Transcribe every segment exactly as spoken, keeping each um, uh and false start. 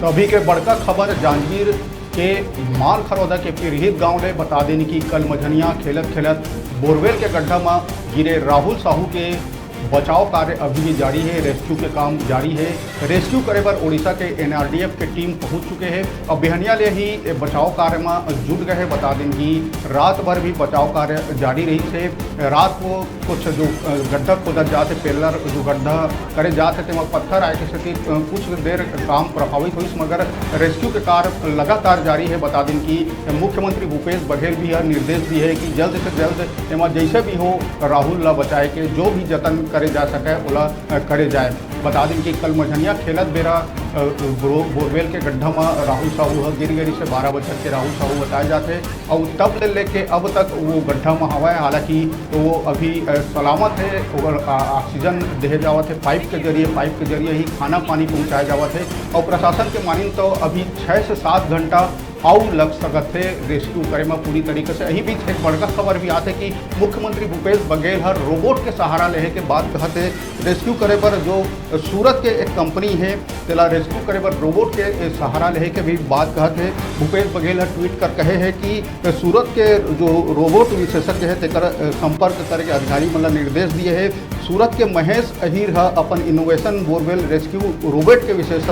तो अभी के बड़का खबर जांजगीर के माल खरौदा के पिरहित गांव ले। बता देन कि कल मझनिया खेलत खेलत बोरवेल के गड्ढा म गिरे राहुल साहू के बचाव कार्य अभी भी जारी हे, रेस्क्यू के काम जारी हे। रेस्क्यू करे बर ओडिशा के एनडीआरएफ के टीम पहुंच चुके हे। अब बिहनिया ले ही ए बचाव कार्य म जुट गए हे। बता देन कि रात भर भी बचाव कार्य जारी रहिस हे। रात को कुछ जो, अ, गड्ढा खोदत जात हे, पेलर जो गड्ढा करे जात हे, तेमा पत्थर आए के सेती, अ, कुछ देर काम प्रभावित होइस, मगर रेस्क्यू के कार्य लगातार जारी हे। बता देन कि मुख्यमंत्री भूपेश बघेल भी ह निर्देश दिए हे कि जल्द से जल्द एमा जैसे भी हो राहुल ला बचाए के जो भी जतन करे जा सके ओला, अ, करे जाए। बता देन कि कल मझनिया खेलत बेरा, अ, बोरवेल के गड्ढा म राहुल साहू ह गिर गे रिहिस हे। बारह बछर के राहुल साहू बताए जात हे। अउ तब ले लेके अब तक वो गड्ढा म हवय। हालांकि वो अभी, अ, सलामत हे। ओकर, अ, ऑक्सीजन देहे जावत हे पाइप के जरिए, पाइप के जरिए ही खाना पानी पहुंचाए जावत हे। अउ प्रशासन के मानिन तो अभी छह से सात घंटा अउ लग सकत हे रेस्क्यू करे म पूरी तरीके से। यही बीच एक बड़का खबर भी आत हे कि मुख्यमंत्री भूपेश बघेल हर रोबोट के सहारा लेहे के बात कहत हे। रेस्क्यू करे बर जो सूरत के एक कंपनी हे, तेला रेस्क्यू करे बर रोबोट के सहारा लेहे के भी बात कहत हे। भूपेश बघेल ह ट्वीट कर कहे हे कि सूरत के जो रोबोट विशेषज्ञ हे, तेकर संपर्क करके अधिकारी मन ला निर्देश दिए हे। सूरत के महेश अहीर ह अपन इनोवेशन बोरवेल रेस्क्यू रोबोट के विशेष,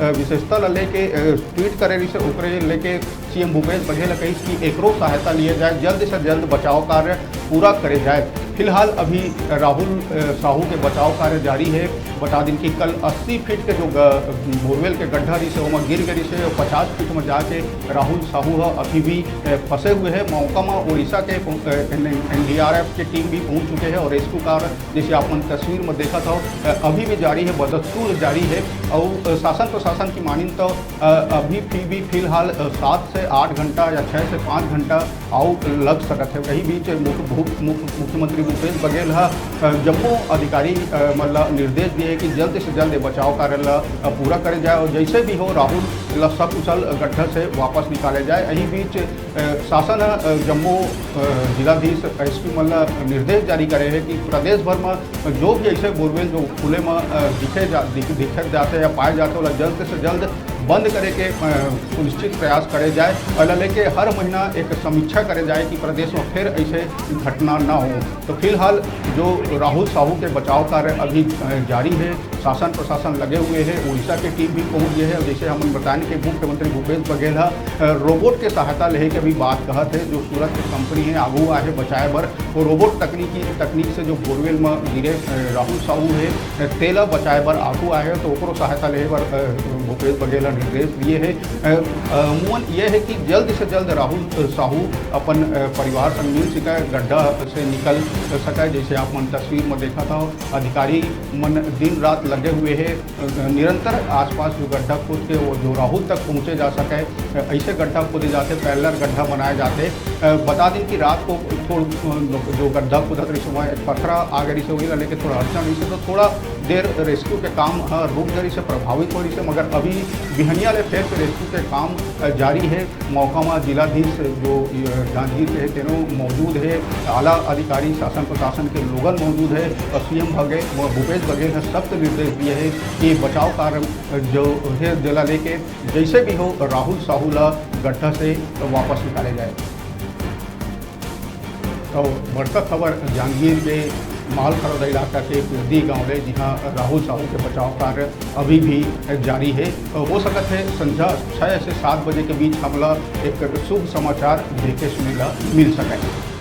विशेषता ला लेके ट्वीट करे रिहिस हे, ओकरे लेके सीएम भूपेश बघेल कहिस कि एकरो सहायता लिए जाए, जल्द से जल्द बचाव कार्य पूरा करे जाए। फिलहाल अभी राहुल, अ, साहू के बचाव कार्य जारी हे। बता देन कि कल अस्सी फीट के जो ग-, बोरवेल के गड्ढा रिहिस हे, ओमा गिर गे रिहिस हे अउ पचास फीट में जाके राहुल साहू ह अभी भी, अ, फंसे हुए हे। मौका में ओडिशा के पहुं-, अ, एन-, एनडीआरएफ के टीम भी पहुंच चुके हे अउ रेस्क्यू कार्य, जैसे आप मन तस्वीर में देखत हव, अ, अभी भी जारी हे, बदस्तूर जारी हे। अउ, अ, शासन प्रशासन की मानिन तो, अ, अभी फिर भी फिलहाल, अ, सात से आठ घंटा या छः से पाँच घंटा अउ लग सकत हे। यही बीच मुख्य, भू-, मुख्य, मुख्यमंत्री भूपेश बघेल ह, अ, जम्मो अधिकारी, अ, मन ल निर्देश दिए हे कि जल्द से जल्द ये बचाव कार्य ल, अ, पूरा करे जाए अउ जैसे भी हो राहुल ल सकुशल गड्ढा से वापस निकाले जाए। यही बीच, अ, शासन ह, अ, जम्मो, अ, जिलाधीश, एसपी मन ल निर्देश जारी करे हे कि प्रदेश भर म जो भी ऐसे बोरवेल जो खुले म, अ, दिखे जा-, दिख-, दिखे जाथे या पाए जाथे, ओला जल्द से जल्द बंद करे के, अ, सुनिश्चित प्रयास करे जाए। एला लेके हर महीना एक समीक्षा करे जाए कि प्रदेश में फिर ऐसे घटना ना हो। तो फिलहाल जो राहुल साहू के बचाव कार्य अभी, अ, जारी हे, शासन प्रशासन लगे हुए हे, उड़ीसा के टीम भी पहुंच गए हे। और जैसे हमन बताएन कि मुख्यमंत्री भूपेश बघेल ह, अ, रोबोट के सहायता लेहे के भी बात कहत हे, जो सूरत के कंपनी हे आगू आहे बचाए बर। वो रोबोट तकनीकी, तकनीक से जो बोरवेल म गिरे, अ, राहुल साहू हे, अ, तेला बचाए बर आगू आहे, तो ओकरो सहायता लेहे बर, अ, भूपेश बघेल ह निर्देश दिए हे। अ, अ, मुअन ये हे कि जल्द से जल्द राहुल, अ, साहू अपन, अ, परिवार संग मिल सके, गड्ढा से निकल सके। जैसे आप मन तस्वीर म देखत हव, अधिकारी मन दिन रात लगे हुए हे। निरंतर आसपास जो गड्ढा खोद के वो जो राहुल तक पहुँचे जा सके, ऐसे गड्ढा खोदे जाथे, पैरेलल गड्ढा बनाए जाथे। बता दें कि रात को थोड़-, जो गड्ढा खोदत रहिस, वहाँ एक पथरा आ गे रहिस, वही ला लेके थोड़ा अड़चन रहिस, तो थोड़ा देर रेस्क्यू के काम ह रुक गे रहिस, प्रभावित हो रहिस, मगर अभी बिहनिया ले फिर से रेस्क्यू के काम जारी हे। मौका म जिलाधीश जो, अ, जांजगीर के हे, तेनो मौजूद हे, आला अधिकारी, शासन प्रशासन के लोगन मौजूद हे और सीएम भगे-, भूपेश बघेल ह सख्त निर्देश दिए हे कि बचाव कार्य जो हे, जेला लेके जैसे भी हो राहुल साहू ला गड्ढा से वापस निकाले जाए। तो बड़का खबर जांजगीर के माल खरौदा इलाका के पिरदी गांव ले, जिहां राहुल साहू के बचाव कार्य अभी भी जारी हे। हो सकत हे संझा छह से सात बजे के बीच हमला एक शुभ समाचार देखे सुने ला मिल सके।